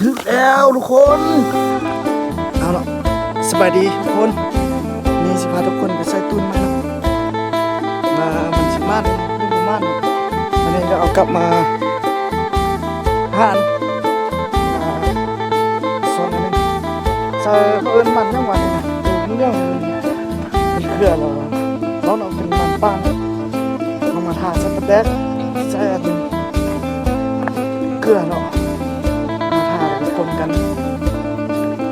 ຖືກແລ້ວທຸກຄົນ. ເອົາລະ ສະບາຍດີທຸກຄົນ, ນີ້ຊິພາທຸກຄົນໄປໃສ່ຕູນໃໝ່ເນາະ ວ່າມັນຊິມານຫຼືບໍ່ມານເນາະ. ອັນນີ້ກໍເອົາກັບມາ ຫານ ອ່າ ສ່ວນອັນນີ້ ໃສ່ ເຂົາເອີ້ນມັນຫຍັງວະນີ້ນະ ເອີ ມັນຫຍັງ ເປັນເຄືອແລ້ວ ເນາະ ເນາະ ເປັນມັນປາງ ເອົາມາທາໃສ່ປາແດກ ໃສ່ອັນເກືອເນາະ ມາທາແລ້ວກໍຄົນກັນ.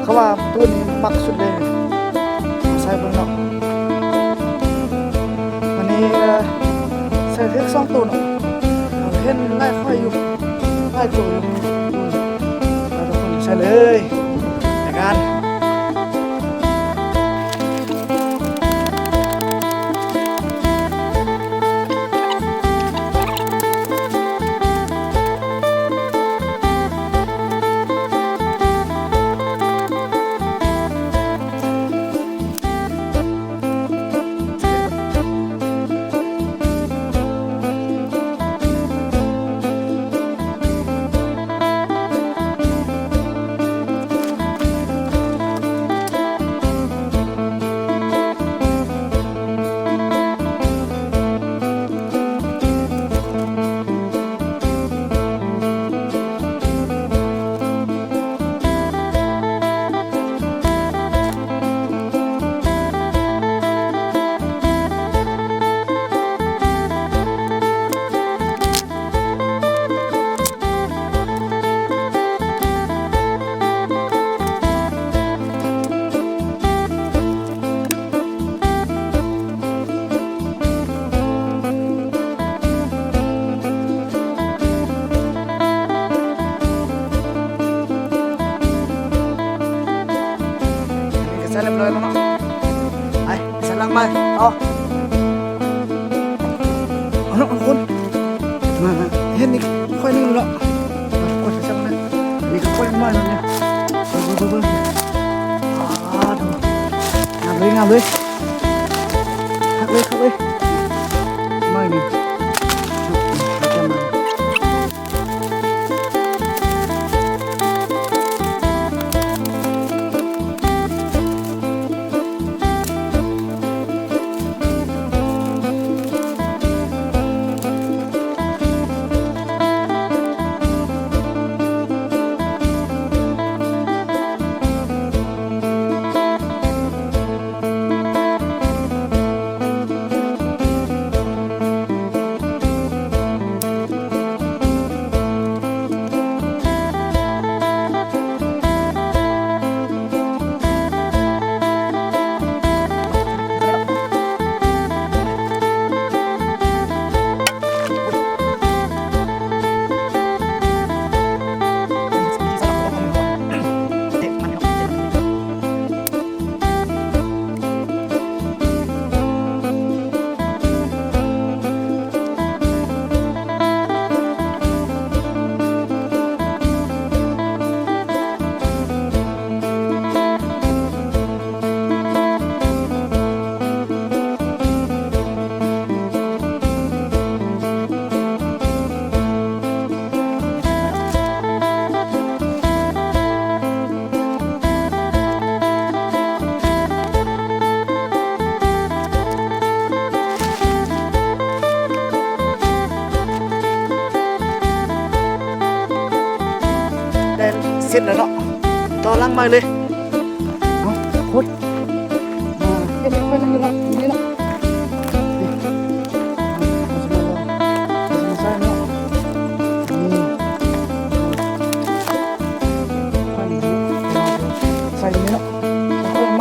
ເຂົາວ່າໂຕນີ້ມັກສຸດເລີຍ ໃສ່ເບິ່ງເນາະ. ວັນນີ້ ເອີ ໃສ່ຖືກສອງໂຕເນາະ ເຫັນຫຼາຍຂ້ອຍຢູ່ ຫຼາຍໂຕຢູ່. ເອົາທຸກຄົນໃສ່ເລີຍ ໃນການ ອັນນີ້ກໍໃສ່ຮຽບຮ້ອຍແລ້ວເນາະ ໄປ ໃສ່ຫຼັງໄມ້ ເອົາ ເອົາເນາະທຸກຄົນ ມາ ເຫັນອີກຂ້ອຍໜຶ່ງເນາະ ມາ ກົດໃສ່ຊະ ນີ້ກໍຂ້ອຍໜ້ອຍໜຶ່ງ ເບິ່ງ ເບິ່ງ ເບິ່ງ ອ່າ ໂທ້ ງາມເລີຍ ງາມເລີຍ ຄັກເລີຍ ຄັກເລີຍ ໜ້ອຍໜຶ່ງ ເອົາແຕ່ມາ. ໄດ້ເສັດແລ້ວເນາະ ຕໍ່ຫຼັງໄມ້ເລີຍ ເອົາ ໂຄດ ອ່າ ເຮັດໄປນັ້ນລະ ນີ້ລະ ນີ້ ເອົາຊິມາລອງ ເອົາຊິມາໃສ່ເນາະ ນີ້ ໃສ່ນີ້ເນາະ ໃສ່ໃໝ່ເນາະ ໄປ.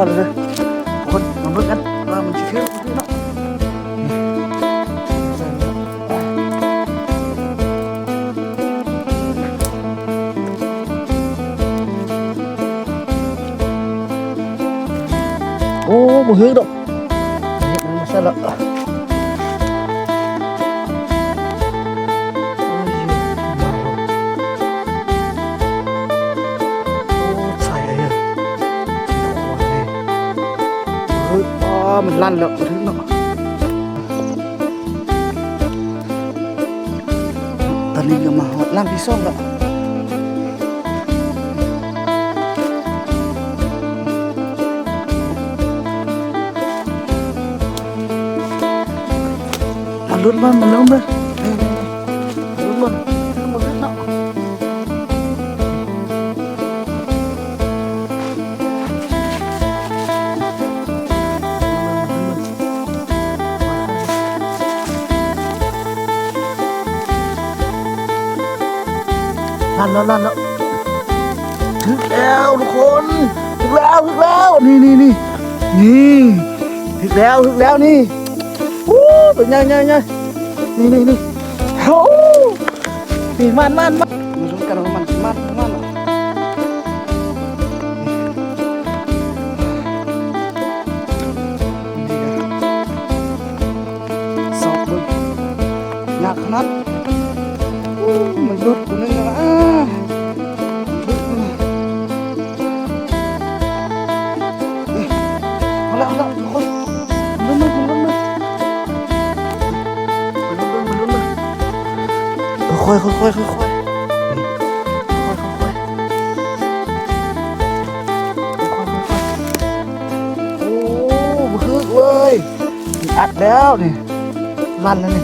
ເດີ ທຸກຄົນມາເບິ່ງກັນວ່າມັນຊິຖືກບໍ່ຖືກເນາະ. ໂອ້ ບໍ່ຖືກດອກ ເຮັດມັນບໍ່ຊັ້ນລະ. ໂອ້ ໃສ່ເອີ ເຮີ້ຍ ອໍ ມັນລັ່ນແລ້ວ ບໍ່ຖືກເນາະ. ຕອນນີ້ກໍມາຮອດຫຼັງທີສອງແລ້ວ. ມາລຸ້ນເບິ່ງ ມາລຸ້ນເບິ່ງ ມາລຸ້ນເບິ່ງ ມາລຸ້ນເນາະ. ນັ້ນແລ້ວ ນັ້ນແລ້ວ ຖືກແລ້ວທຸກຄົນ ຖືກແລ້ວ ຖືກແລ້ວ ນີ້ ນີ້ ນີ້ ນີ້ ຖືກແລ້ວ ຖືກແລ້ວ ນີ້ ໂອ້ ຕົວໃຫຍ່ ໃຫຍ່ ໃຫຍ່ ນີ້ ນີ້ ນີ້ ໂອ້ ນີ້ ມານ ມານ ມານ ມາລຸ້ນກັນວ່າມັນຊິມານ ມານ ຊອກເບິ່ງ ຍາກຂະໜາດ ໂອ້ ມັນຫຼຸດຕົວໜຶ່ງແລ້ວນະ ຫຼຸດ ເອົາລະ ເອົາລະ ທຸກຄົນ ມາລຸ້ນເບິ່ງ ມາລຸ້ນເບິ່ງ ມາລຸ້ນເບິ່ງ ມາລຸ້ນເບິ່ງ ຄ່ອຍໆ ຄ່ອຍໆ ຄ່ອຍໆ ຄ່ອຍໆ ຄ່ອຍໆ ຄ່ອຍໆ ໂອ້ ບໍ່ຖືກເວີຍ ອັດແລ້ວນີ້ ລັ່ນແລ້ວນີ້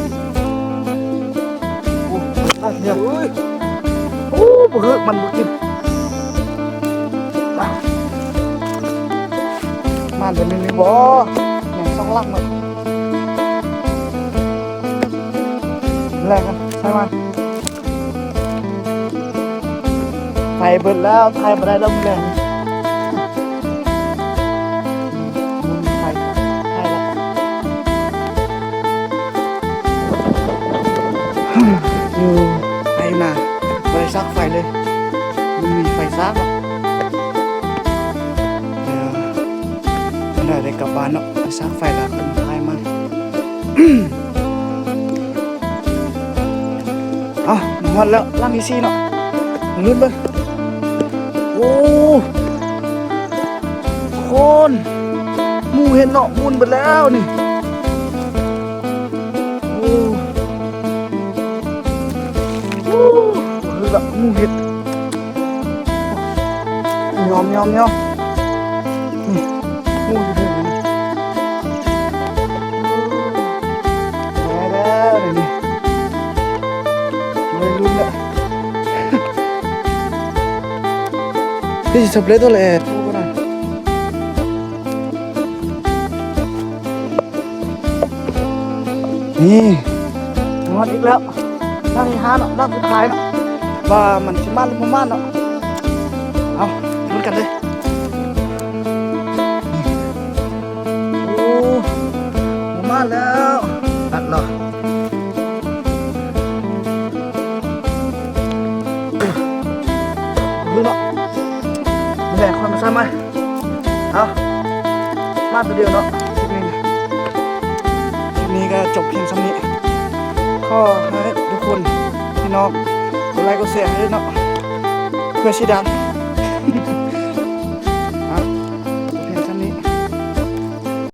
ໂອ້ ອັດແລ້ວ ໂອ້ຍ ໂອ້ ບໍ່ຖືກ ມັນບໍ່ກິນ ມາແຕ່ນີ້ບໍ່ ຍັງສອງຫຼັກເນາະ ແລກກັນ ໃສ່ມາ. ໄຟເບິດແລ້ວ ຖ່າຍບໍ່ໄດ້ແລ້ວມື້ແລງນີ້ ບໍ່ມີໄຟ ຖ່າຍລະ ຢູ່ໄຮ່ນາ ບໍ່ໄດ້ສາກໄຟເລີຍ ບໍ່ມີໄຟສາກ ເອີ ໄດ້ກັບບ້ານເນາະ ໄປສາກໄຟລະ ຂຶ້ນທ້າຍມາ ເອົ້າ ມາຮອດແລ້ວ ຫຼັງທີສີ່ເນາະ ມາລຸ້ນເບິ່ງ ໂອ້ ໂຄນ ໝູເຫັດເນາະ ໝູນເບິດແລ້ວນີ້ ໂອ້ ໂອ້ ຄືລະໝູເຫັດ ຍອມ ຍອມ ຍອມ ນີ້ ໝູຢູ່ເທິງນີ້ ໄດ້ແລ້ວນີ້ ໄດ້ລຸ້ນລະ ນີ້ຊິສຳເລັດແລ້ວແຫຼະ ນີ້ ຮອດອີກແລ້ວ ຫຼັງທີຫ້າເນາະ ຫຼັງສຸດທ້າຍເນາະ ວ່າມັນຊິມານຫຼືບໍ່ມານເນາະ ເອົາ ລຸ້ນກັນເລີຍ ໂອ້ ມາແລ້ວ ອັດເນາະ ເບິ່ງເນາະ ແມ່ນ ຂ້ອຍມາຊ້ຳໄວ້ ເອົາ ມາຕົວດຽວເນາະ ຄລິບນີ້ ຄລິບນີ້ກໍຈົບພຽງສ່ຳນີ້ ຂໍໃຫ້ທຸກຄົນ ພີ່ນ້ອງ ກົດໄລກົດແຊໃຫ້ເດີເນາະ ເພື່ອຊິດັງ.